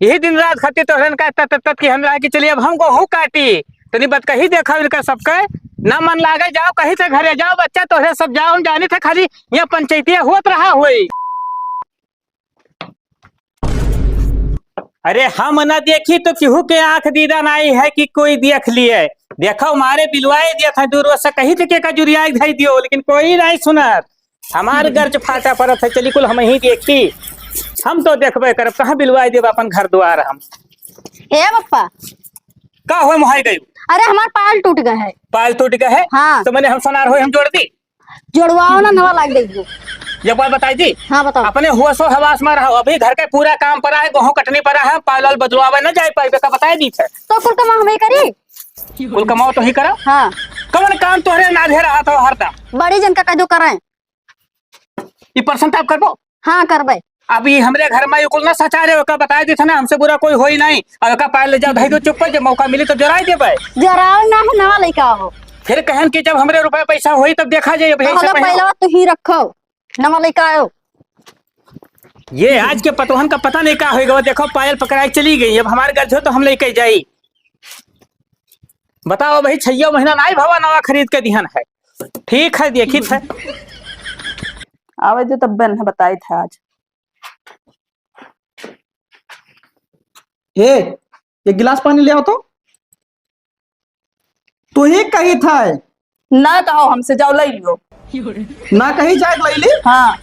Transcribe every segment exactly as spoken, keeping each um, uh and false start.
यही दिन रात खातिर तोहरन का तत, तत, तत की हम लाए कि चलिए अब हम गोहूँ काटी। तनी बतकही देखा इनका सबके, ना मन लागे, जाओ कहीं से घरे जाओ, बच्चा तोहरे सब जाओ, हम जानी थे खाली यहाँ पंचायतिया होत रहा होई। अरे हम ना देखी तो केहू के आँख दीदा नाई है कि कोई देख लिए। देखो मारे बिलवाए दिया था दूर से कही थे के का जुरियाई धई दियो, लेकिन कोई नाई सुनत। हमार गर्ज फाटा परत है, चली कुल हम ही देखी। हम तो देखबे करब, कहाँ बिलवाए देब अपन घर द्वार हम। ए पप्पा। का होए मोहाई गई? अरे हमार पायल टूट गए है। पायल टूट गए है? हाँ। तो मने हम सोनार होए हम जोड़ दी। जोड़वाओ ना, नवा लाग देबो। एक बात बताई दी। हाँ, बताओ। अपने होशो हवास में रहो, अभी घर के पूरा काम पड़ा है, गोहूँ कटनी पड़ा है, पायल वाल बदलवावे न जाए पाइबे का बताई दी थे। तो कुल कमा हमें करी। कुल कमाओ तो ही करो। हाँ। कवन काम तोहरे नाधे रहा था हरदम? बड़ी जन का कह दो करें। ई परसेंट आप करबो? हाँ, करबे। अब ई हमरे घर में ई कुल ना सचारे, ओका बताई दी थे ना, हमसे बुरा कोई होई नहीं। अब ओका पायल ले जाओ, धई दो चुप पर, जब मौका मिली तो जराई देबे। जराओ ना है, नवा लइका हो। फिर कहन कि जब हमरे रुपया पैसा होई तब देखा जाई, अब यही से कहलो पहले। पहलवा तू ही रखो, नवा लइका आयो। ये आज के पतोहन का पता नहीं का होई गवा। देखो पायल पकड़ाए चली गई, अब हमारे घर जो तो हम लेके जाई। बताओ भाई, छइयो महीना नाई भवा नवा खरीद के दिहन है। ठीक है, देखी थे। आवे जो तब बन है, बताई थे आज। ए, एक गिलास पानी ले आओ तो। तू ही कही था। ना कहो हमसे, जाओ ले लियो। ना कही जाए ले ली? हाँ।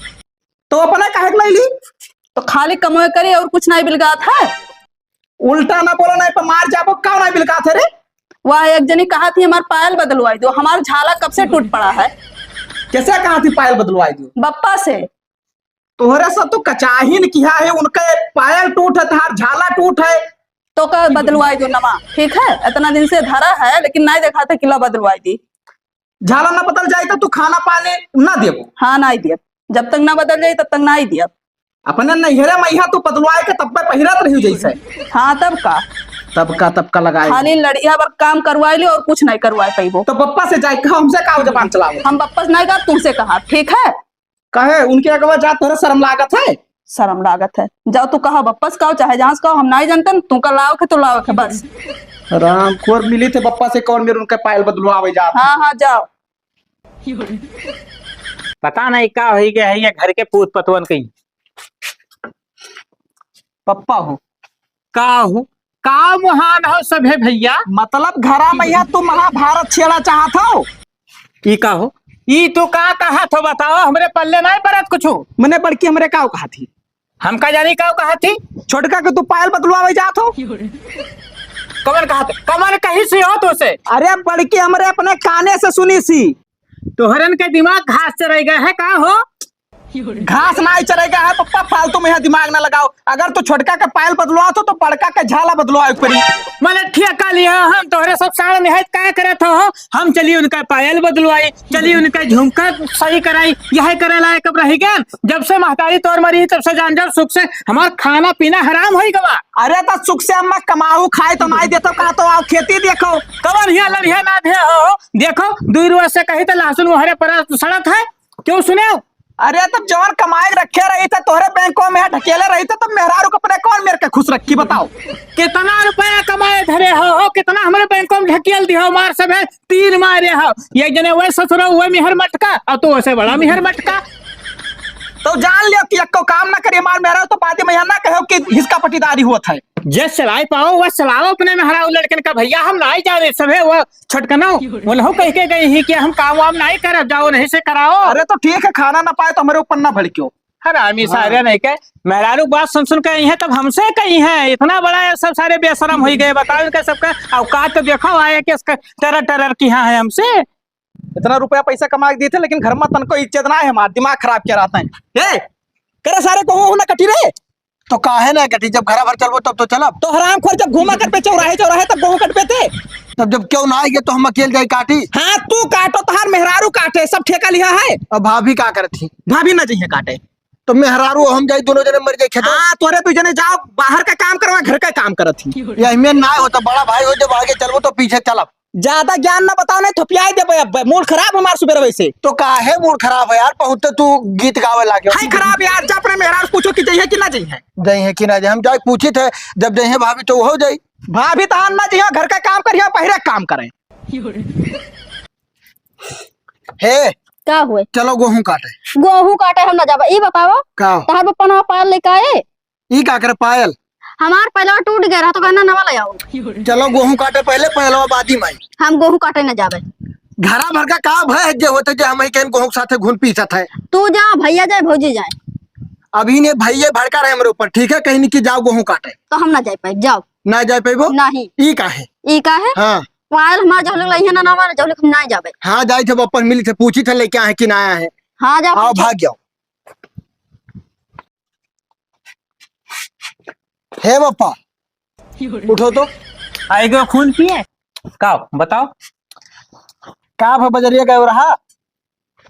तो अपने काहे के ले ली? तो खाली कमोए करी और कुछ नहीं बिलगात है। उल्टा ना बोलो, नहीं तो मार जाबो। का नहीं बिलगात है रे? वह एक जनी कहा थी हमार पायल बदलवाई दो, हमार झाला कब से टूट पड़ा है। कैसे कहा थी पायल बदलवाई दो? बप्पा से। तोहरे से तो कचाहिन किहा है, उनके पायल टूट है, तहार झाला टूट है। तो का बदलवाई दो नमा, ठीक है? इतना दिन से धरा है, लेकिन नहीं देखा था किला बदलवाई दी। झाला ना बदल जाए तो तू खाना पानी ना देबो। हाँ, नहीं दियब, जब तक ना बदल जाए तब तक नहीं दियब। अपने नैहरे में यहाँ तू बदलवाए के तब पे पहिरत रही जैसे। हाँ, तब का? तब का, तब का लगाए? खाली लड़िया पर काम करवाई ली और कुछ नहीं करवाए पाइबो। तो बप्पा से जाए कहा, हमसे का जबान चलाओ? हम बप्पा से नहीं कहा, तुमसे कहा, ठीक है? कहे उनके अगवा जात तोहरा शर्म लागत है? शर्म लागत है। जाओ तू कहा बप्पस का, चाहे जहाँ से कहो, हम नहीं जानते न, तू का लाओ के तो लाओ के बस। राम खोर मिली थे बप्पा से कौन मेरे उनके पायल बदलवावे जात। हाँ, हाँ, जाओ। पता नहीं का होई गया है ये घर के पूत पतवन कहीं। पप्पा हो। का हो? का महान हो सभे भैया? मतलब घरा में यहाँ तू महाभारत छेड़ा चाहत हो? ई का हो? ई तू का कहत हो बताओ, हमरे पल्ले नहीं पड़त कुछ। मने बड़की हमरे का कहा थी? हम का जानी का कहा थी? छोटका के तू पायल बदलवावे जात हो? कमन कहा थे? कमन कही सी हो तो से? अरे बड़की हमरे अपने काने से सुनी सी। तोहरन के दिमाग घास चराई गए है का हो? घास ना चरेगा है पप्पा, फालतू में यहाँ दिमाग ना लगाओ। अगर तू छोटका के पायल बदलवात हो तो बड़का के झाला बदलवाए के पड़ी। मने ठेका लिया हम तोहरे सब साड़ निहायत का करत हो? हम चली उनका पायल बदलवाई, चली उनका झुमका सही कराई, यह करे लायक अब रही गया। जब से महतारी तोर मरी तब से जान जाओ सुख से हमार खाना पीना हराम होई गवा। अरे तो सुख से अम्मा कमाऊ खाए तो नाई देतो का तो आओ खेती देखो। कवन हिया लड़िया ना दे हो, देखो दुई रुआ से कही तो लहसुन वहरे पर सड़त है। क्यों सुने? अरे, तब जवन कमाए के रखे रही थे, तोहरे बैंकों में ढकेले रही थे, तब मेहरारू को अपने कौन मेर के खुश रखी, बताओ? कितना रुपया कमाए धरे हो, हो, कितना हमरे बैंकों में ढकेल दिया हो, मार सब है, तीन मारे हो। एक जने वह ससुरा, वह मिहर मटका, और तू वैसे बड़ा मिहर मटका। तो जान लियो कि एक्को काम ना करी हमार मेहरारू, तो बाद में यहाँ ना कहो कि हिसका पटीदारी हुआ था। जे चलाए पाओ, वह चलाओ अपने मेहरारू लड़कन का, भैया, हम नाई जाने, सभे वह छोटकनो, उन्हों कह के गई ही कि हम काम वाम नाई करब, जाओ नहीं से कराओ। अरे तो ठीक है, खाना ना पाए तो हमारे ऊपर ना भड़क्यो। हरामी हाँ। सारे नहीं के, मेहरारू बात सुन सुन के यही है, तब हमसे कही है, इतना बड़ा ये सब सारे बेशरम होई गए, बताओ इनका सबका औकात तो देखो, आए कि इसका टेरर टेरर किहा है हमसे। इतना रुपया पैसा कमा के दिए थे, लेकिन घर में तनको इज्जत ना है, हमारा दिमाग खराब किया रहता है। ए, करे सारे को हो ना कटी रे। तो काहे ना कटी, जब घरा भर चलबो तब तो चलब। तो हरामखोर जब घूमा करबे चौराहे चौराहे तब गोहूं कटबे ते। तब जब क्यों ना आइए तो हम अकेल जाई काटी। हाँ, तू काटो, तहार मेहरारू काटे, सब ठेका लिहा है। अब भाभी का करत ही? भाभी ना जइहे काटे। तो मेहरारू हम जाई, दोनों जने मर जाई खेतो। हाँ, तोरे दू जने जाओ, बाहर का काम करवा, घर का काम करत ही। यही में ना होता, बड़ा भाई हो, जब आगे चलबो तो पीछे चलब। ज्यादा ज्ञान ना बताओ, नहीं थोपियाई देबे अब। मूड खराब हमार सुबेरवे से। तो काहे मूड खराब है यार? बहुत तो तू गीत गावे लागे। है खराब यार, जा अपने मेहरारू से पूछो कि जइहे कि ना जइहे। जइहे कि ना जइहे? हम जाए पूछित है, जब जइहे भाभी तो हो जाई। भाभी तहान ना जइहे, घर का काम करिहे, बहिरे काम करे। हे, का हुए? चलो गोहूं काटे। गोहूं काटे हम ना जाबे। ई बताओ, का? तहार पप्पा ना पायल लेके आए? ई का करे पायल? हमार पायलवा टूट गया रहा, तो कहना नवा ले आओ। चलो गोहूं काटे पहले, पायलवा बादी में आई। हम गोहूं काटे ना जाबे। घरा भर का का भय है जे होते जे हम ही कहन गोहूं के साथे घुन पीसत है। तू जा, भैया जाए, भौजी जाए। अभी ने भैया भड़का रहे हमरे ऊपर, ठीक है, कहनी कि जाओ गोहूं काटे। तो हम ना जाए पाए, जाओ। ना जाए पाइबो? नहीं। ई का है? ई का है? हाँ। पायल हमार जब लग लइहे ना, ना हमार जब लग हम ना जाबे। हाँ, जाई थे, अपन मिली थे, पूछी थे, लेके आए कि ना आया है। हाँ, जा आओ, पूछो। भाग जाओ। हे बापा, उठो तो। आए गो खून पिए? का बताओ? का भ बजरिया गए रहा?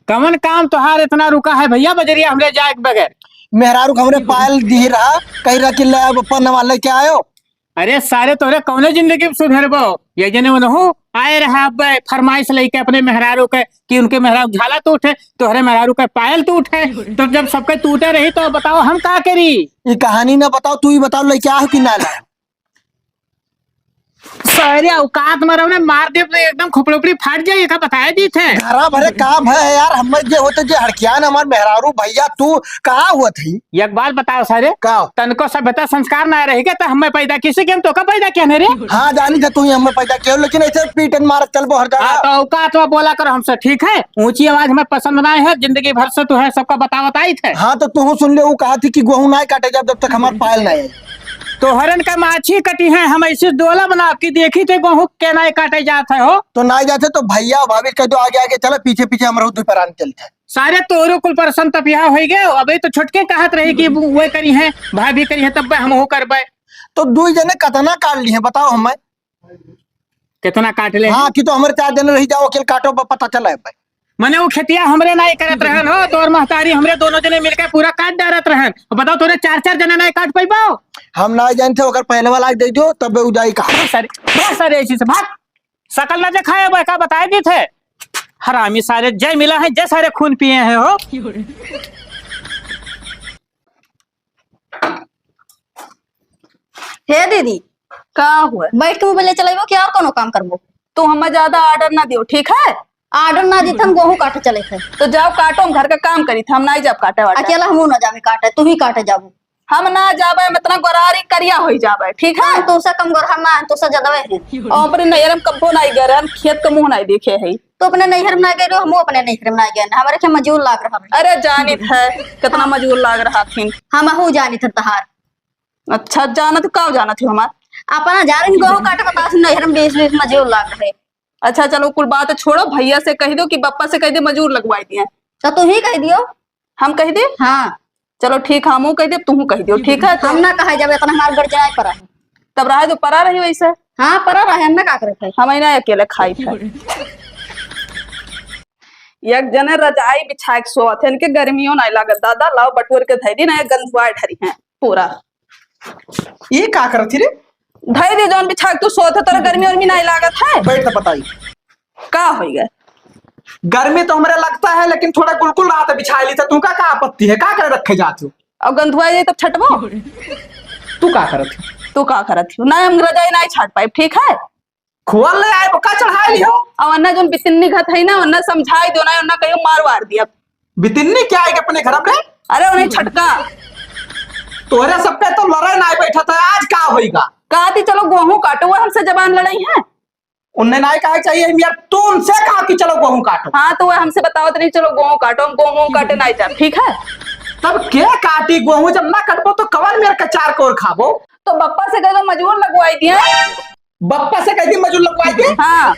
कवन काम तोहार इतना रुका है भैया, बजरिया हमरे जाए के बगैर? मेहरारू के हमरे पायल दी रहा, कही रहा कि ले आओ, बापा नवा लेके आयो। अरे सारे, तोहरे कौने जिंदगी में सुधरबो? ये जने उनहु आए रहा अब फरमाइश लेके अपने मेहरारू के कि उनके मेहरारू झाला तो उठे, तोहरे मेहरारू के पायल तो उठे। तो जब सबके टूटे रही तो बताओ हम का करी? ई कहानी ना बताओ, तू ही बताओ, लेके आयो कि ना लायो? सारे औकात में रहो ना, मार दे तो एकदम खोपड़ी उपड़ी फाट जाए, का बताया दी थे। घरा भरे का भय है यार, हमें जे होते जे हड़कियान हमार मेहरारू भैया तू कहाँ हुआ थी? एक बात बताओ सारे, का? तनको सभ्यता संस्कार ना रही के तो हमें पैदा किसी के हम तो का पैदा किया रे? हाँ जानी थे तू ही हमें पैदा किया, लेकिन ऐसे पीटन मारत चलबो हर जगह। हाँ, तो औकात में बोला करो हमसे, ठीक है? ऊंची आवाज हमें पसंद ना है, जिंदगी भर से तू है सबका बतावत आई थे। हाँ तो तू सुन ले, वो कहा थी कि गोहूं ना काटे जब, जब तक हमार पायल ना आए। तोहरन का माछी कटी है, हम ऐसे डोला बना के देखी थे गोहूं के नाई काटे जात है हो। तो नाई जाते तो भैया भाभी कह दो आगे आगे चला, पीछे पीछे हम रहू दुपहरान चलते हैं। सारे तोहरो कुल परसन तपिया होई गए। अबे तो छोटके कहत रही कि वो करी है, भाभी करी है, तब हम हो करबे। तो दुई जने कतना काट ली है बताओ हमें। कितना काट ले? हाँ, कि तो हमरे चार जने रही जाओ, अकेल काटो, ब-, पता चला है भाई। मने वो खेतिया हमरे नाई करत रहन हो, तोर महतारी हमरे दोनों जने मिलके पूरा काट डारत रहन। अब बताओ, तोरे चार चार जने नाई काट पाइबो? हम नाई जानते, ओकर पहले वाला दे दो, तब उ जाई कहाँ? बहुत सारे, बहुत सारे ऐसी से भाग। शकल ना दिखाए, अब का बताए दी थे? हरामी सारे, जय मिला है, जय सारे खून पिए हैं हो। हे दीदी, का हुआ? बैठ के मोबाइल चलाइबो कि और कोनो काम करबो? तू हमें ज्यादा order ना दियो, ठीक है? Order ना दी, हम गोहूं काटे चले थे। तो जाओ काटो, हम घर का काम करी थे, हम नाई जाब काटे वाटे। अकेला हमहू ना जाबे काटे, तू ही काटे जाबू। हम ना जाबे, हम इतना गोरारी करिया होई जाबे, ठीक है? हाँ, तोसे कम गोरहर ना है, तोसे ज्यादा है। और अपने नैहर में कब्बो नाई गए, हम खेत का मुंह नाई देखे है। तो अपने नैहर में ना गए रहो, हमहू अपने नैहर में ना गए, हमारे के मजूर लाग रहा है। अरे जानित है, कितना मजूर लाग रहा थिन। हमहू जानित है तहार। अच्छा, जानत का जानत हो हमार? अपना जा रही गोहूं काटे, बता सुन, नैहर में बीस बीस मजूर लाग रहे। अच्छा, चलो, कुल बात छोड़ो, भैया से कह दो कि बप्पा से कह दे मजूर लगवाई दिए। तो तू ही कह दियो। हम कह दे? हाँ। चलो ठीक है, हमहू कह दे, तू कह दियो, ठीक है? तो हम ना कहा जब इतना हमार गरजाए परा है। तब रहे तो परा रही वैसे। हाँ, परा रहे, हम ना का करत है। हम ही ना अकेले खाई थे। एक जने रजाई बिछा के सोवत है, इनके गर्मियों नहीं लागत। दादा, लाओ बटोर के धै दी ना, ये गंधुआ ठरी है पूरा। ये का करत ही रे? धै दी जौन बिछा के तू सोवत है, तोरा गर्मी उर्मी नहीं लागत है? बैठ तो बताई। का होई गए? गर्मी तो हमरे लगता है, लेकिन थोड़ा कुलकुल रहा था बिछा ली था, तू का, का आपत्ति है? का करे रखे जात हो? और गंधुआ जाई तब छटबो? तू का करत हो? तू का करत हो? ना, हम रजाई नहीं छाट पाइब, ठीक है? खोल ले आए, पक्का चढ़ाई लियो। और अन्ना जोन बितिन्नी घत है ना, अन्ना समझाई दो ना, अन्ना कहियो मार वार दिया। बितिन्नी क्या है अपने घर में? अरे उन्हें छटका। तोहरे सब पे तो लड़ाई ना बैठा था, आज का होइगा? कहा थी चलो गोहूं काटो, वो हमसे जबान लड़ाई है। उन्हें ना कहा चाहिए, हम यार तू उनसे कहा कि चलो गोहूं काटो। हाँ, तो वो हमसे बताओ तो नहीं, चलो गोहूं काटो, हम गोहूं काटे नहीं जाब, ठीक है? तब के काटी गोहूं, जब ना कटबो तो कवन मेरे का चार कोर खाबो? तो बप्पा से कह दो मजूर लगवाई दिए। बप्पा से कह दी मजूर लगवाई दे। हाँ।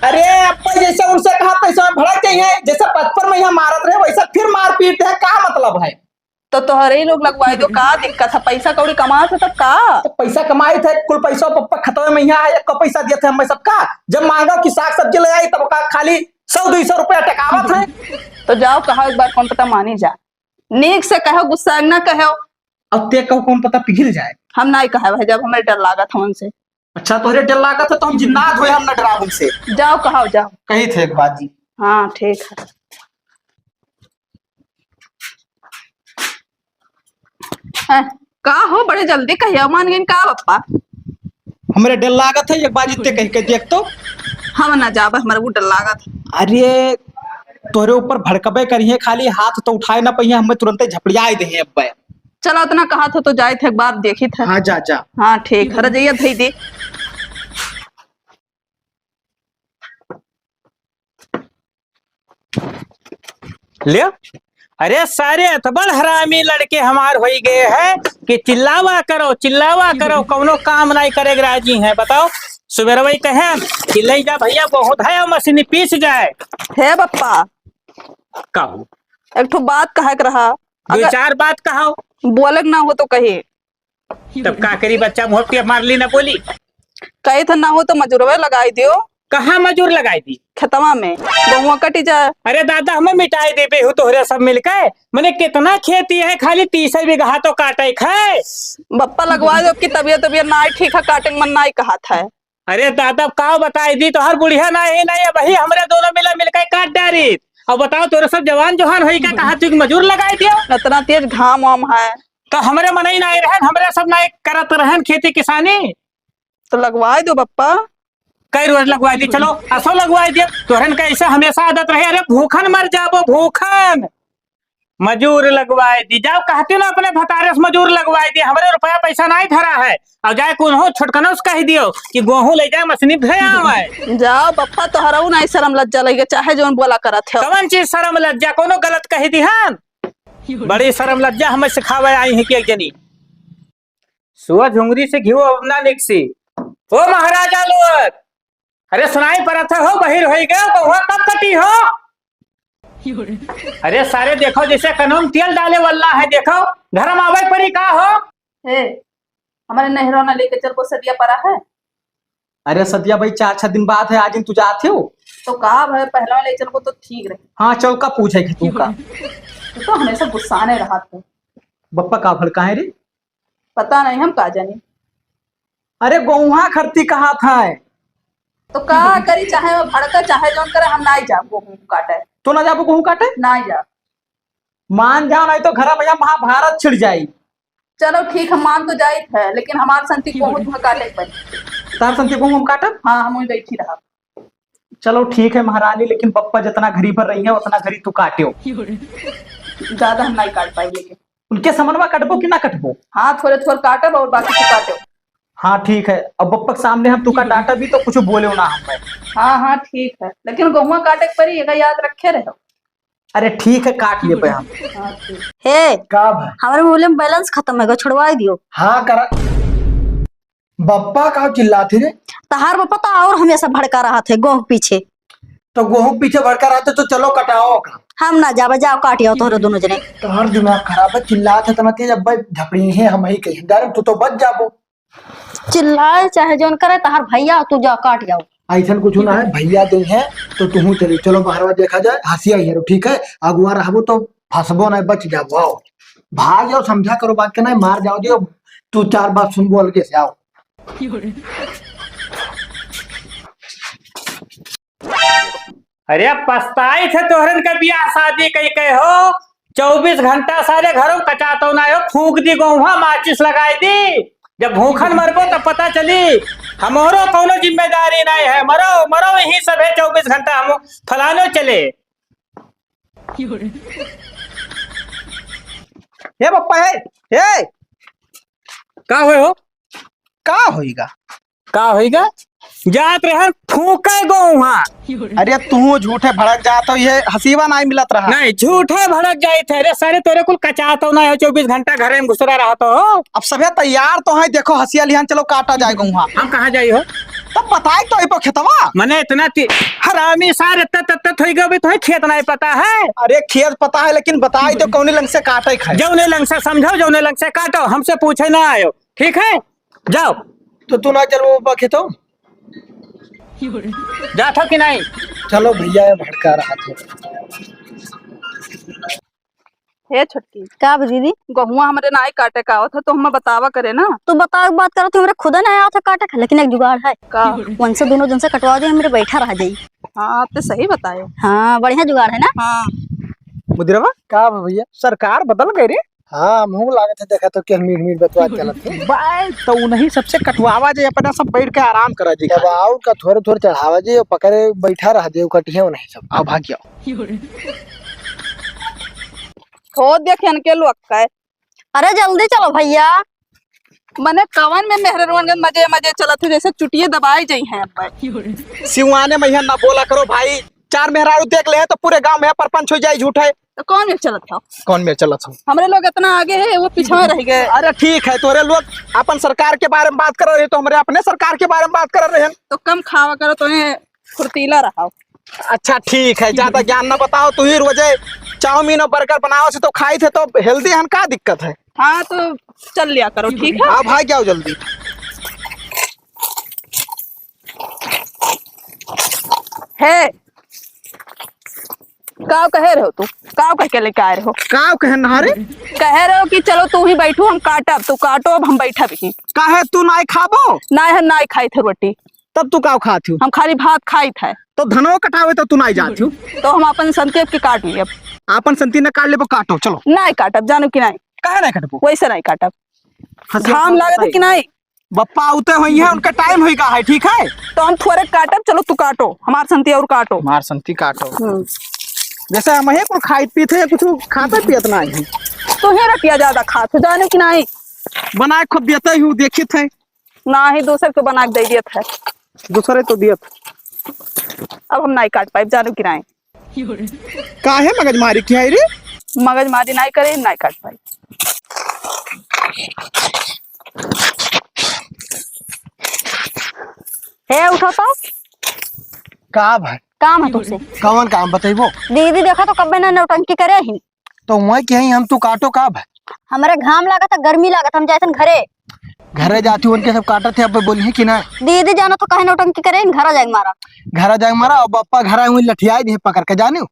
अरे अप्पा जैसे उनसे कहा तैसे भड़क गई है, जैसे बचपन में यहाँ मारत रहे वैसा फिर मारपीट है, का मतलब है? तो तोहरे ही लोग लगवाई दो, का दिक्कत है? पैसा कौड़ी कमात है तब का? तो पैसा कमाई थे, कुल पैसा पप्पा खतवे में यहाँ है, एक को पैसा दिए थे हमें सबका। जब मांगो कि साग सब्जी ले आई तब का खाली सौ दो सौ रुपया टकावत है। तो जाओ कहो एक बार, कौन पता मानी जा। नीक से कहो, गुस्सा ना कहो। अब ते कहो कौन पता पिघल जाए। हम नहीं कहे भाई, जब हमें डर लागत है उनसे। अच्छा, तोहरे डर लागत है तो हम जिन्नात होए, हम न डराब उनसे। जाओ, कहाओ, जाओ। कही थे एक बात जी। हाँ, ठीक है। हैं, का हो, बड़े जल्दी कहिया मान गइन का बप्पा? हमरे डर लागत है, एक बार जितने कह के देख तो। हम ना जाब, हमरा वो डर लागत। अरे, तोहरे ऊपर भड़कबे करिहे, खाली हाथ तो उठाए ना पहिए, हमें तुरंते झपड़ियाए देहे अब्बे। चला, उतना कहा था तो जाइत है, एक बार देखित है। हाँ, जा, जा। हाँ, ठीक है, रजइया धई दे। ले, अरे सारे अतबड़ हरामी लड़के हमार होई गए हैं कि चिल्लावा करो, चिल्लावा करो, कौनो काम नाई करे के राजी हैं। बताओ, सुबेरवा ही कहे कि ले जा भैया, बहुत है, मशीनी पीस जाए। हे बप्पा, का हो? एक ठो बात कहे के रहा। दो अगर चार बात कहो। बोले के ना हो तो कही। तब का करी, बच्चा मुँह पे मार ली ना बोली। कही था ना हो तो मजूरवे लगाई दियो। कहाँ मजूर लगाई दी? खेतवा में, गहुआ कटी जाए। अरे दादा, हमें मिटाई देबे हो तोहरे सब मिलके। मने कितना खेती है, खाली तीसे बीघा तो काटे क है। बप्पा लगवा दो, कि तबियत, तबियत ना ठीक है, काटे के मन ना कहत है। अरे दादा, का बताई दी, तोहर बुढ़िया ना ही नहीं है, वही हमरे दोनों मिला मिलके काट डारी। अब बताओ, तोरे सब जवान जोहान होई का, कहा तू कि मजूर लगाई दियो? इतना तेज घाम वाम है। तो हमरे मनई ना रहन, हमरे सब ना करत रहन खेती किसानी। तो लगवाए दो बप्पा। कई रोज लगवाए दी, चलो असो लगवाए दियो। तोहरन का ऐसे हमेशा आदत रहे, अरे भूखन मर जाबो, भूखन। मजूर लगवाए दी, जाओ कहती ना अपने भतारे से मजूर लगवाए दी, हमरे रुपया पैसा नाई धरा है। और जाए कौन हो छोटकनो से कह दियो कि गोहूँ ले जाए मशीनी धरे आवे। जाओ बप्पा, तोहरऊ नाई शर्म लज्जा लगे, चाहे जौन बोला करत हो। कौन चीज शर्म लज्जा, कोनो गलत कह दी हन? बड़ी शर्म लज्जा हमें सिखावे आई है कि एक जनी। सुआ झुंगरी से घिउ अब ना निकसी। ओ महाराजा लोग, अरे सुनाई परत है हो, बहिर होई गए, गहुआ कब कटी हो? अरे सारे देखो, जैसे कनवा में तेल डाले वाला है, देखो, घर में आवे परी का हो? हे, हमारे नहरवा ना लेके चल, को सदिया परा है। अरे सदिया भाई, चार छह दिन बाद है, आज दिन तू जात हो। तो का भाई, पहलवा ले चल को तो ठीक रहे। हाँ, चल का पूछे कि तू का। तू तो हमेशा गुस्साने रहत है। बप्पा का भड़काए रे? पता नहीं, हम का जानी। अरे गोहुआ खरती कहा था। तो का करी, चाहे वो भड़का, चाहे जौन करे, हम नाई जाब गोहूँ काटे। तो ना जाबो गोहूँ काटे? नाई जाब। मान जाओ, नहीं तो घर में यहाँ महाभारत छिड़ जाई। चलो ठीक है, मान तो जाइत है, लेकिन हमार संती गोहूँ तुम्हें काटे के पड़ी। तार संती गोहूँ हम काटब? हाँ, हम वहीं बैठी रहब। चलो ठीक है महारानी, लेकिन बप्पा जितना घरी भर रही है उतना घरी तू काट्यो। ज्यादा हम नहीं काट पाई, लेकिन उनके समनवा कटबो कि ना कटबो? हाँ, थोड़े थोड़े काटब और बाकी तू काट्यो। हाँ ठीक है, अब बप्पा के सामने हम तुका डांटा भी तो कुछ बोले ना हम। हाँ हाँ ठीक है, लेकिन गोहुआ काटे के परी, एका याद रखे रहो। अरे ठीक है, काट लेबे हम। हाँ, ठीक। हे, का भा? हमारे मोबाइल में बैलेंस खत्म है, छोड़वाई दियो। हाँ करा। बप्पा का चिल्लात है रे? तहार बप्पा तो और हमेशा भड़का रहत है गोह पीछे। तो गोह पीछे भड़का रहत है तो चलो कटाओ का। हम ना जाबे, जाओ काट आओ तोहरे दोनों जने। तोहर दिमाग खराब है, चिल्लात है तना तेज, अब झपड़ी है हम ही कहीं। डायरेक्ट तू तो बच जाबो। चिल्लाए चाहे जौन करे, तहार भैया, तू जा काट आओ। ऐसन कुछ ना है, भैया दे हैं तो तुहू चली। चलो बहरवा देखा जाए, हंसिया ही है, ठीक है, अगुआ रहबो तो फंसबो ना, बच जाबो। आओ भाग जाओ, समझा करो बात के, ना मार जाओ दियो। तू चार बात सुनबो अलगे से, आओ। अरे पछताई थे तोहरन के बियाह शादी कई के हो, चउबीस घंटा सारे घरों कचातो ना हो, फूंक दी गोहुआ, माचिस लगाई दी। जब भूखन मरबो तब पता चली, हमरो कौनो जिम्मेदारी नहीं है। मरो मरो यही सभे चउबीस घंटा हम फलानो चले। हे बप्पा, हे, हे। का होए हो? का होइगा? का होइगा? जात रहन फूंके गोहुआ। अरे तू झूठे भड़क जात हो, ये हसीवा नाई मिलत रहा। नहीं, झूठे भड़क जाइत है। अरे सारे तोरे कुल कचात हो ना हो, चउबीस घंटा घरे में घुसरा रहत हो। अब सभे तैयार तो है, देखो हसिया लिहन, चलो काटा जाए गोहुआ। हम कहाँ जाई हो? तब बताए तो इपो खेतवा। मने इतना ती-, हरामी सार, इतना तत्त होई गयो भी, तुम्हें खेत नहीं पता है? अरे खेत पता है, लेकिन बताए तो कौने लंग से काटे खाए। जौने लंग से समझो, जौने लंग से काटो, हमसे पूछे ना आयो, ठीक है? जाओ। तो तू ना चलो पापा खेतो? जात हो कि नहीं? चलो भैया, ये भड़का रहा था। हे छोटकी। का बा दीदी? गहुआ हमरे नाई काटे का आवत है, तो हमें बतावा करे ना। तू बतावे के बात करत हो, हमरे खुदा नाई आवत है काटे का, लेकिन एक जुगाड़ है। का? उनसे दोनों जन से कटवा दे, हमरे बैठा रह जाई। हाँ, ते सही बतायो। हाँ, बढ़िया जुगाड़ है ना? हाँ। मुदिरवा? का बा भैया? सरकार बदल गए रे। हाँ, मुँह लागत है, देखा तो क्या मीठ मीठ बतवा चलत है। बाय, तो उन्हीं सबसे कटवावा जे, अपना सब बैठ के आराम करा जी। तब और का, थोड़े थोड़े चढ़ावा जी, पकड़े बैठा रह जे, कटिया नहीं सब। आओ, भाग जाओ। हो देख इनके लोग का। अरे जल्दी चलो भैया। मने कवन में मेहररुअन के मजे मजे चलत है, जैसे चुटिये दबाए जई हैं अब। सिवाने में यहाँ ना बोला करो भाई, चार मेहरारू देख ले तो पूरे गांव में परपंच हो जाए झूठ है। तो कौन में चलत हो? कौन में चलत हो? हमरे लोग इतना आगे है, वो पीछे रह गए। अरे ठीक है, तोरे लोग अपन सरकार के बारे में बात कर रहे, तो हमरे अपने सरकार के बारे में बात कर रहे हैं। तो कम खावा करो, तो फुर्तीला रहो। अच्छा ठीक है, ज्यादा ज्ञान ना बताओ। तू ही रोजे चाउमीन और बर्गर बनाओ से तो खाई थे, तो हेल्दी हन, का दिक्कत है? हाँ, तो चल लिया करो, ठीक है? हाँ भाई, जाओ जल्दी। हे, काव कहे रहो तू? काव कह के लेके आए रहो? काव कहे ना रे? कहे रहो कि चलो तू ही बैठू, हम काटब, तू काटो, अब हम बैठब ही। काहे तू नाई खाबो? नाई, हम नाई खाई थे रोटी। तब तू काव खात हो? हम खाली भात खाई थे। तो धनवा कटावे तो तू नाई जात हो? तो हम अपन संती अब के काट लिए। अपन संती न काट लेबो, काटो, चलो। नाई काटब, जानो कि नाई? काहे नाई काटबो? वैसे नाई काटब। हंसी घाम हंसी लागत है बताई। कि नाई? बप्पा आउते होई है, उनका टाइम होई गा है, ठीक है? तो हम थोरे काटब, चलो तू काटो, हमार संती और काटो। हमार संती काटो। हम्म। जैसे हम ही कुल खाइत पीत है, कुछ खाते पियत ना है। तू ही रतिया ज्यादा खात हो, जाने कि नहीं? बनाए खुद देते ही हूँ, देखित है। ना ही दूसरे को बना के दे दियत है। दूसरे तो दियत। अब हम नहीं काट पाइब, जानो कि नहीं? काहे मगजमारी किया रे? मगजमारी नाई करे, नाई काट पाई। हे, उठो तो। का भाई? काम है तुमसे। कौन काम बतैबो? दीदी देखा तो कब्बे ना नौटंकी करे ही। तो वही कहीं हम तू काटो का भाई? हमरे घाम लागत है, गर्मी लागत, हम जाइथन घरे। घरे जाती उनके सब काटत है, अब बोली है कि ना? दीदी जानो तो काहे नौटंकी करे, घरा जाए मारा। घरा जाए मारा, अब बप्पा घरा हुई लठियाई दिए पकड़ के, जानियो।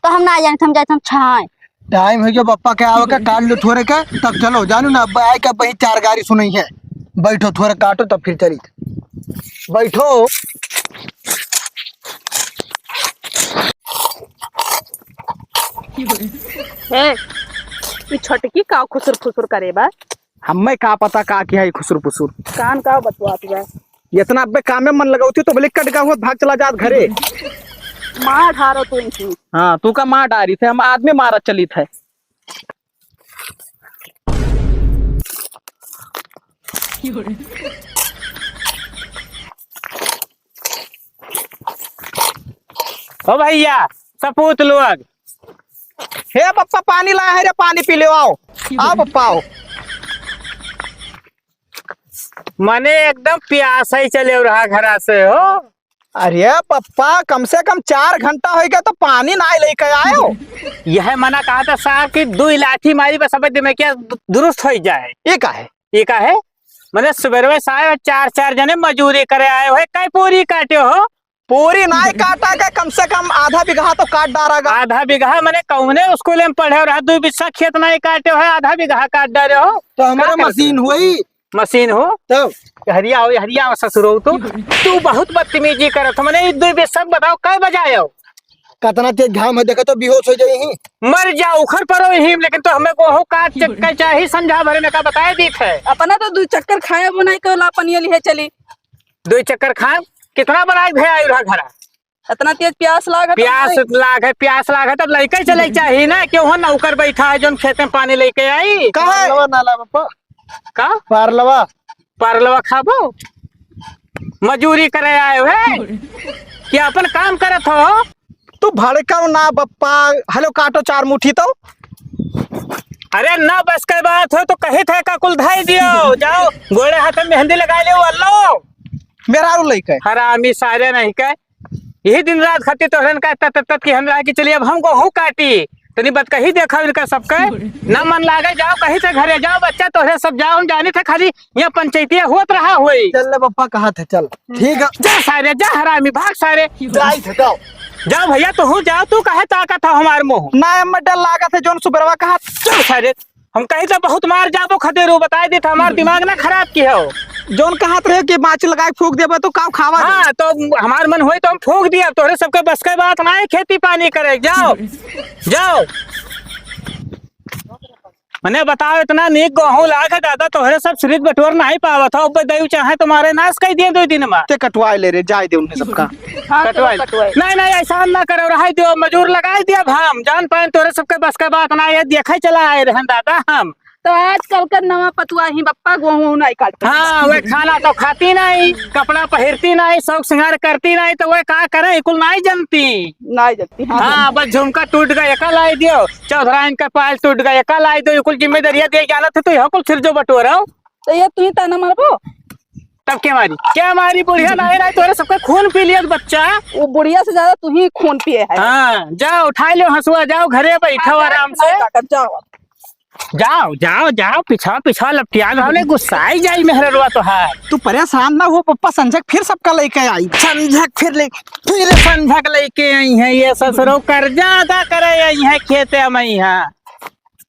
तो हम ना जाए, हम जाए, हम छाए। टाइम हो गया बप्पा के आवे का, काट लो थोड़े का, तब चलो, जानो ना, अब आए का वही चार गारी सुनई है। बैठो, थोड़े काटो, तब फिर चली। बैठो। ए, ई छोटकी का खुसुर फुसुर करे बा? हम्मे का पता का किया है खुसुर फुसुर। कान का बतवात बा? इतना अब्बे कामे मन लगावती तो भले कट का हुआ भाग चला जात घरे। मार ढारो तू इनकी। हाँ, तू का मार डारी थे, हम आदमी मारत चली थे। ओ भैया, सपूत लोग। हे पप्पा, पानी लाया है रे, पानी पी ले, आओ। आओ पप्पा, आओ। मने एकदम प्यास ही चले रहा घरा से हो। अरे पप्पा, कम से कम चार घंटा हो गया तो पानी ना लेके आयो। यह मना कहा था साहब कि दो लाठी मारी बस, अब दिमाग क्या दु-, दुरुस्त हो जाए। ये का है? ये का है? मने सुबह से आए हो, चार चार जने मजूरी करे आए हो, कई पूरी काटे हो? पूरी नाई काटा के कम से कम आधा बीघा तो काट डारा गा। आधा बीघा मने कौने स्कूल में पढ़े रहा, दो बीघा खेत नाई काटे हो, आधा बीघा काट डारे हो। तो हमारा का करते मशीन हो? हुई। मशीन हो? तब? हरिया हो, हरिया हो ससुरो तू। तू बहुत बदतमीजी करत हो। मने ई दो बीघा सब बताओ, कै बजाए हो? कतना तेज घाम है, देखो तो बेहोश हो जाई ही। मर जा, उखर परो ही, लेकिन तो हमें गोहूं काट चक्कर चाही, संझा भरे में का बताए दीत है। अपना तो दो चक्कर खाए वो नहीं, तो लापनिया लिहे चली। दो चक्कर खाए, कितना बड़ा भे आयु रहा घरा। इतना तेज प्यास लाग है तो प्यास भाई। लाग है, प्यास लाग है, तब लइके चले के चाही ना, क्यों हो नौकर बैठा है, जोन खेते में पानी लेके आई। कहाँ है? पारलवा नाला बापा। का? पारलवा। पारलवा खाबो? मजूरी करे आए हो, हैं? कि अपन काम करत हो? तू भड़काओ ना बप्पा, हेलो काटो चार मुट्ठी तो। अरे ना बस के बात हो तो कही थे का कुल धाई दियो, जाओ गोड़े हाथ में मेहंदी लगा लियो, अल्लो। मेहरारू लइके। हरामी सारे नहीं के। यही दिन रात खातिर तोहरन का तत तत की हम लागे कि चलिए अब हमको हूँ काटी। तनी बतकही देखा इनका सबके। ना मन लागे, जाओ कहीं से घरे जाओ, बच्चा तोहरे सब जाओ, हम जानी थे खाली यहाँ पंचायतिया होत रहा होई। चल ले पप्पा, कहा थे, चल। ठीक है। जा सारे, जा हरामी, भाग सारे। जाई थे, जाओ। जाओ भइया, तुहूँ जाओ, तू काहे ताकत हो हमार मुँह? ना, हमें डर लागत है, जौन सुबेरवा कहा। चुप सारे, हम कहीं तो बहुत मार जाबो खदेरू, बताइ देत, हमार दिमाग ना खराब किहो। जौन कहत रहे कि माची लगाइ फूँक देबे, तो काउ खावा दे। हाँ, तो हमार मन होई तो हम फूँक दिया, तोहरे सबके बस के बात ना है खेती पानी करे। जाओ, जाओ। मने बताओ, इतना नीक गहूँ लाग है दादा, तोहरे सब सिरित बटोर नाहीं पावत हो, अब दयू चाहे तुम्हारे नाश कइ दिए दुइ दिन मा। ते कटवाइ ले रे, जाइ दे उन्हें सबका। हाँ, चलो कटवाइ ले। कटवाइ। नहीं, नहीं, ऐसा ना करो, रहाई दियो, मजूर लगाइ दिया हम, जान पाएन तोहरे सबके बस के बात ना, ये देखे चला आए रहन दादा हम। तो आजकल का नवा पतुआ ही बप्पा गोहूँ नहीं काटते। हाँ, वे खाना तो खाती नहीं, कपड़ा पहिरती नहीं, शौक सिंगार करती नहीं, तो वे का करे, कुल नहीं जनती। नहीं जनती, हाँ, हाँ, जनती। बस झुमका टूट गया, एका लाई दियो, चौधराइन का पायल टूट गया, एका लाई दियो, कुल जिम्मेदारियाँ दे जानत है, तो यह कुल सिर जो बटोरो। तो ये तू ही ताना मारबो? तब के मारी? के मारी? बुढ़िया नाहीं, नाहीं, तोहरे सबके खून पी लिया बच्चा। वो बुढ़िया से ज्यादा तू ही खून पिए है। हाँ, जाओ, उठाइ लो हँसुआ, जाओ घरे बैठो हाँ, जाओ, आराम से। नहीं ताकत, जाओ। जाओ, जाओ, जाओ, पिछवा, पिछवा लपटिया में हमने गुस्साई जाई मेहररुआ तो है। तू परेशान ना हो पप्पा, संझक फिर सबका लेके आई। संझक फिर ले, फिर संझक लेके आई है, ये ससुरो कर्जा अदा करे आई है, खेते में आई है।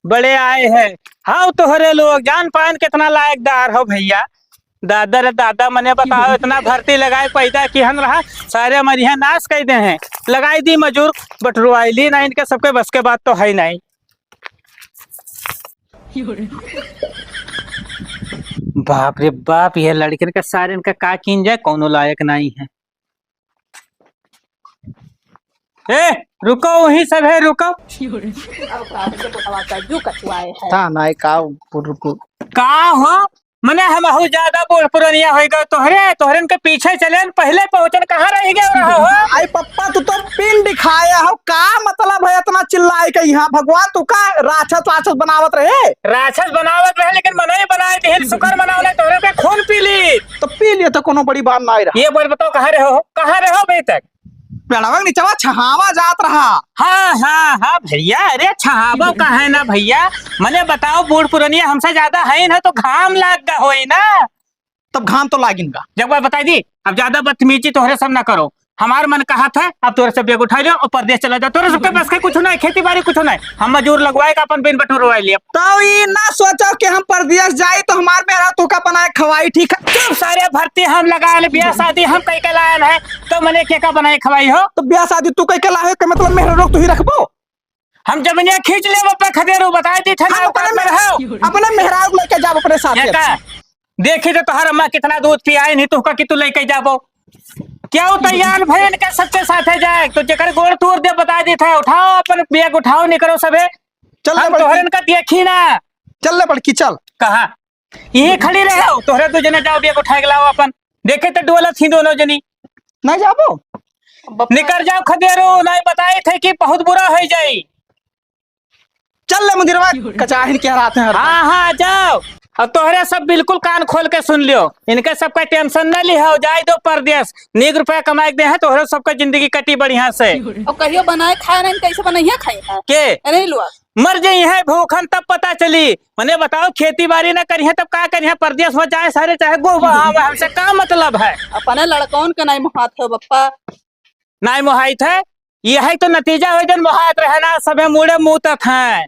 बड़े आए हैं। हाँ, तोहरे लोग जान पाएन कितना लायकदार हो भइया। दादा रे दादा, मने बताओ, इतना भर्ती लगाए पैदा किहन रहा, सारे हमारे यहाँ नाश कइ दे हैं। लगाइ दी मजूर, बटरुआइली ना, इनके सबके बस के बात तो है नहीं। बाप रे बाप, ये लड़कन का सारे इनका का कीन जाए, कौनो लायक नहीं है। ए, रुको, वहीं सब है, रुको। अब का, हमके बोलवा का, जू कचुआए है। ता नाई का, रुको। का हो? मने हमहू ज्यादा बूढ़ पुरनिया होइ गए तोहरे, तोहरन के पीछे चलेन, पहिले पहुँचन, कहाँ रहि गए रहो हो? आई पप्पा, तू तो पिंड खाया हो, का मतलब है इतना चिल्लाए के यहाँ? भगवान तू का राक्षस वाक्षस बनावत रहे? राक्षस बनावत रहे, लेकिन मनई बनाए दिहिन, शुक्र मनाओ, नहीं तोहरे के खून पी ली। तो पी लिए तो कोनो बड़ी बात ना रहा। ये बोल बताओ, कहाँ रहो हो? कहाँ रहो अभी तक? पेड़वा के नीचवा छहावा जात रहा। हाँ, हाँ, हाँ भइया, अरे छहावा का है ना भइया, मने बताओ, बूढ़ पुरनिया हमसे ज्यादा है ना, तो घाम लाग गा होई ना। तब घाम तो लागिन बा। एक बार बताई दी, अब ज्यादा बदतमीजी तोहरे सब ना करो। हमार मन कहत है, अब तोहरे सब बैग उठाई लो और परदेस चला जाओ। तोहरे सबके बस के कुछ नहीं, खेती बारी कुछ नहीं। हम मजूर लगवाए का अपन बिन बटोरवाए लिए। तो ई ना सोचो कि हम परदेस जाई तो हमार मेहरा तू का बनाए खवाई, ठीक है? चुप सारे, भर्ती हम लगा ले, बियाह शादी हम कई के लायन है, तो मने के का बनाए खवाई हो? तो बियाह शादी तू कई के लाए हो, के मतलब मेहरा रोक तू ही रखबो? हम जमीनिया खींच लेब अपना खदेरू, बताए दी थे ना, हम अपने औकात में मेहरारू, रहो। अपने मेहरारू लेके जाब अपने साथे। ये का? देखी तो तोहर अम्मा कितना दूध पियाए नहीं, तुहका कि तू लेके जाबो। क्या वो तैयार भैन के सबके साथे जाए, तो जेकर गोड़ तोड़ दे, बताए दी थे, उठाओ अपन बैग उठाओ, निकलो सबे। चल ले हम बड़की। तोहरन का देखी ना। चल ले बड़की, चल। कहाँ? यहीं खड़ी रहे हो, तोहरे दो जने जाओ, बैग उठाए के लाओ अपन। देखे तो डोलत ही दोनों जनी। नहीं जाबो? बप्पा। निकर जाओ खदेरू, नहीं बताए थे कि बहुत बुरा हो जाई। चल ले मुदिरवा, कचाहिन के हराते हैं। हाँ, हाँ, जाओ। अब तोहरे सब बिल्कुल कान खोल के सुन लियो, इनके सबका tension न लिहो, जाए दो परदेस, नीक रुपया कमाए के दे हैं, तोहरे सबका जिंदगी कटी बढ़िया से। और कहियो बनाए खाए नहीं, कैसे बनैया खाई है? के? अरे लुआ। मर जाई है भूखन, तब पता चली। मने बताओ, खेती बारी ना करी है, तब का करी है? परदेस में जाए सारे, चाहे गोबा आवे, हमसे का मतलब है? अपने लड़कौन के नाई मोहात हो बप्पा। नाई मोहाइत है, यही तो नतीजा हो, जन मोहात रहे ना, सभे मुड़े मुतत हैं।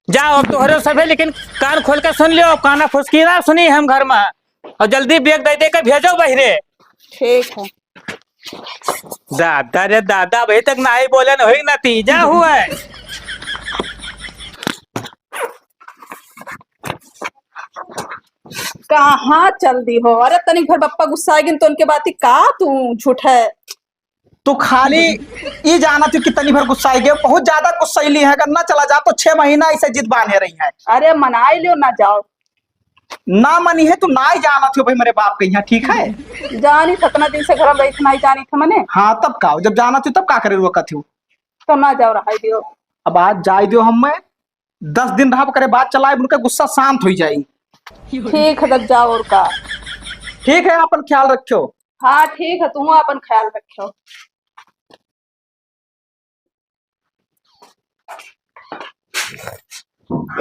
जाओ, अब तोहरे सभे लेकिन कान खोल के सुन लियो, काना फुसकी ना सुनी हम घर में। और जल्दी बैग दे दे के भेजो बहिरे। ठीक है। दादा रे दादा, अभी तक नाई बोलन, होई नतीजा हुआ है। कहाँ चल दी हो? अरे तनी भर बप्पा गुस्सा गिन तो उनके बात ही का तू झूठ है। तू खाली ई जानत हो कि तनी भर गुस्साई गए, बहुत ज्यादा गुस्सैली है। अगर ना चला जा तो छह महीना ऐसे जिद बांधे रही है। अरे मनाई लियो, ना जाओ। ना मनी है तो ना ही जानत हो भाई मेरे बाप के यहाँ, ठीक है? जानी थतना दिन से घर में रही, नहीं जानी थे मने। हाँ तब का, जब जानत हो तब का करे रुआ कथी हो? तो ना जाओ, रहाई दियो। अब आज जाए दियो, हम मैं दस दिन रहब करे, बाद चलाए, उनका गुस्सा शांत हो जाई। ठीक है, तब जाओ और का। ठीक है, अपन ख्याल रखियो। हाँ ठीक है, तू अपन ख्याल रखियो।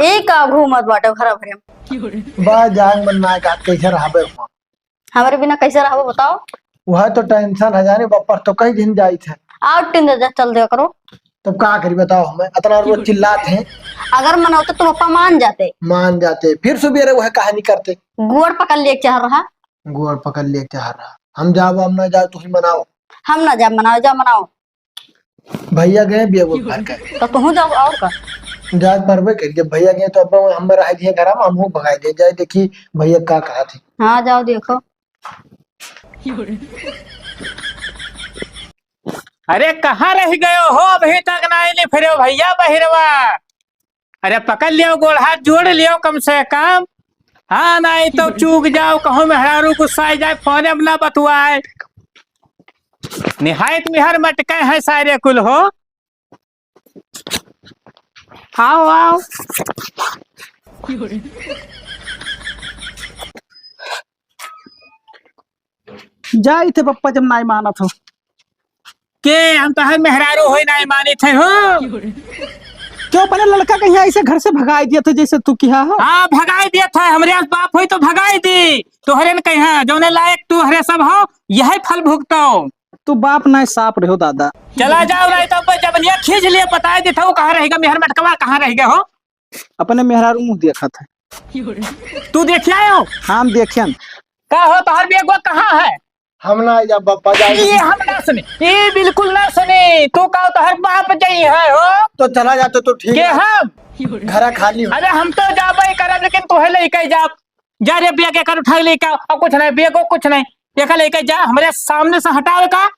ए का घूमत बाटे घर भरे में? बा जान मन ना का कैसे रहबे हुआ? हमरे बिना कैसे रहबो बताओ? वह तो tension है जाने, बप्पर तो कई दिन जाई थे। और टिंडे जा चल दिया करो। तब का करी बताओ, हमें अतना रोज चिल्लात हैं। अगर मनाओ तो तुम पप्पा मान जाते। मान जाते, फिर सुबेरे वह कहानी करते। गोड़ पकड़ लिए चाह रहा। गोड़ पकड़ लिए चाह रहा। हम जाओ, हम ना जाओ, तू ही मनाओ। हम ना जाब मनाओ, जाओ मनाओ। भैया गए बिया वो घर का। तो तू जाओ और का। जाए परबे कर, जब भैया गए तो अब हम रह दिए घर में, हम भगाई दे जाए, देखी भैया का कहा थे। हाँ, जाओ देखो। अरे, कहाँ रह गयो हो? अभी तक नाहीं निफिर्यो भैया बहिरवा। अरे, पकड़ लियो, गोड़ हाथ जोड़ लियो कम से कम। हाँ, नाहीं तो चूक जाओ, कहूँ मेहरारू गुस्साए जाए, फोने में ना बतुआए। निहायत मेहर मटके हैं सारे कुल हो। आओ, आओ। जाई थे पप्पा जब नाई मानत हो। के हम तोहर मेहरारू होई नाई मानित है हो? क्यों अपने लड़का कहीं ऐसे घर से भगाई दिया था जैसे तू किहा हो? हाँ, भगाई दिया था। हमरे आस बाप होई तो भगाई दी। तोहरे न कहीं जौने लायक तू हरे सब हो, यही फल भुगतो। तू बाप नाई साप रहो दादा। चला जाओ, नाई तो जब लिया खींच लिया, बताए देता हूँ कहाँ रहेगा मेहर मटकवा, कहाँ रह गया हो। अपने मेहरारू मुँह देखत है। तू देखिया हो? हम देखियन। का हो, तोहर बेगवा कहाँ है? हम ना जाब, बापा जाए। ये हम ना सुने, ये बिल्कुल ना सुने। तू का तोहर बाप जाई है हो? तो चला जा, तो, तो ठीक के है। हम? घरा खाली हो। अरे हम तो जाबे करब, लेकिन तोहे लेके जाब। जा रे, बेग एकर उठाई लेके आओ। अब कुछ नहीं, बेगो कुछ नहीं। एका लेके जा, हमरे सामने से हटावे का।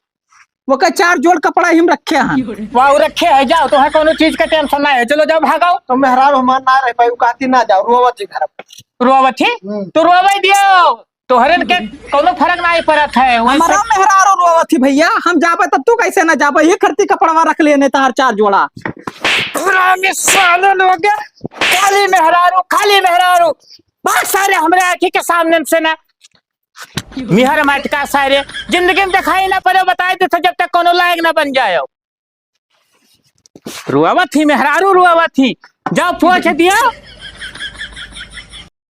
ओका चार जोड़ कपड़ा ही हम रखे हैं। वाह, रखे है, जाओ, तोहे कोनो चीज का tension नहीं है। चलो जाओ, भागो। तो मेहरारू हमार ना रह पाई, उ कहती ना जाओ, रोवत ही घर। रोवत ही? हम्म। तो रोवे दियो, तोहरन के कोनो फर्क नहीं पड़त है। वैसे हमारा मेहरारू रोवत ही भैया, हम जाबे तब तू कैसे ना जाबे? ये खरती कपड़वा रख लेने तार चार जोड़ा। हरामी साले लोग, खाली मेहरारू, खाली मेहरारू। भाग सारे हमरे आँखी के सामने से ना। मेहर मटका सारे, जिंदगी में दिखाई ना पड़े, बताए देते जब तक कोनो लायक ना बन जाए। रुआवत ही, मेहरारू रुआवत ही। जाओ पोछ दियो,